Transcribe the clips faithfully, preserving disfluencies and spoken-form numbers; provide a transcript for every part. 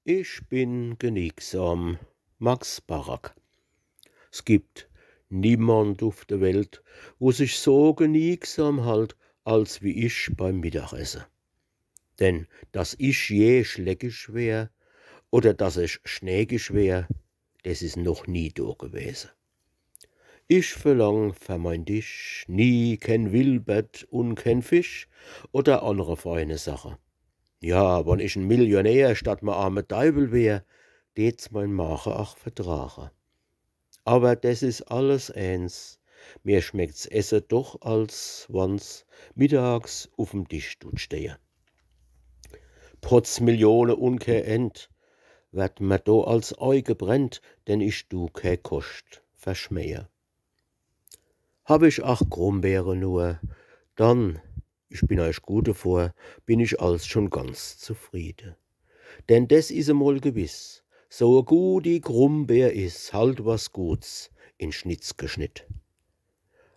Ich bin geniegsam. Max Barack. S gibt niemand uf de Welt, wo sich so geniegsam halt, als wie ich beim Mittagesse. Denn dass ich je schleckisch wär oder dass ich schnäkisch wär, des is noch nie do gewese. Ich verlang fer mein Disch nie ken Wilbert un ken Fisch oder annre feine Sache. Ja, wann ich en Millionär statt me arme Deiwel wär, deet's mein Mache ach vertrache. Awer des is alles eens, mir schmeckt's Esse doch, als wann's mittags uf'm Disch dut stehe. Potz Millione un kä End, werd mer do als eigebrennt, denn ich du kä Koscht verschmähe. Hab ich ach Grumbeere nur, dann, ich bin eich gut devor, bin ich als schon ganz zufriede. Denn des is emol gewiss, so e gudi Grumbeer is halt was Guts in Schnitz geschnitt.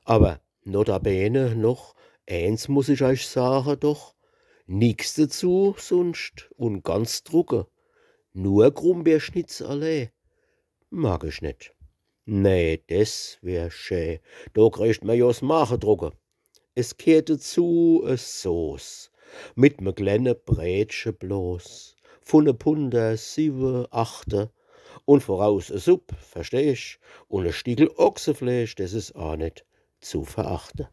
Awer notabene noch, eens muss ich eich sage doch, nix dezu sunscht un ganz drucke, nur Grumbeerschnitz allee mag ich net. Nee, des wär schä, do kriegt mer jo s Mache drucke. Es gheert dezu e Soß mit me klenne Brätche bloß, vun e Punder siwwe, achte, un voraus e Supp, versteh ich, un e Stickel Ochsefleesch, des is aa net zu verachte.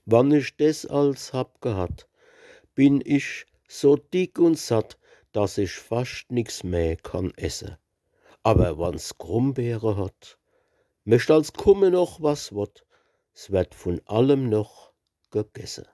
Wann ich des als hab gehat, bin ich so dick un satt, dass ich fascht nix meh kann esse. Awer wann's Grumbeere hat, möcht als kumme noch was wott, s werd vun allem noch gegesse.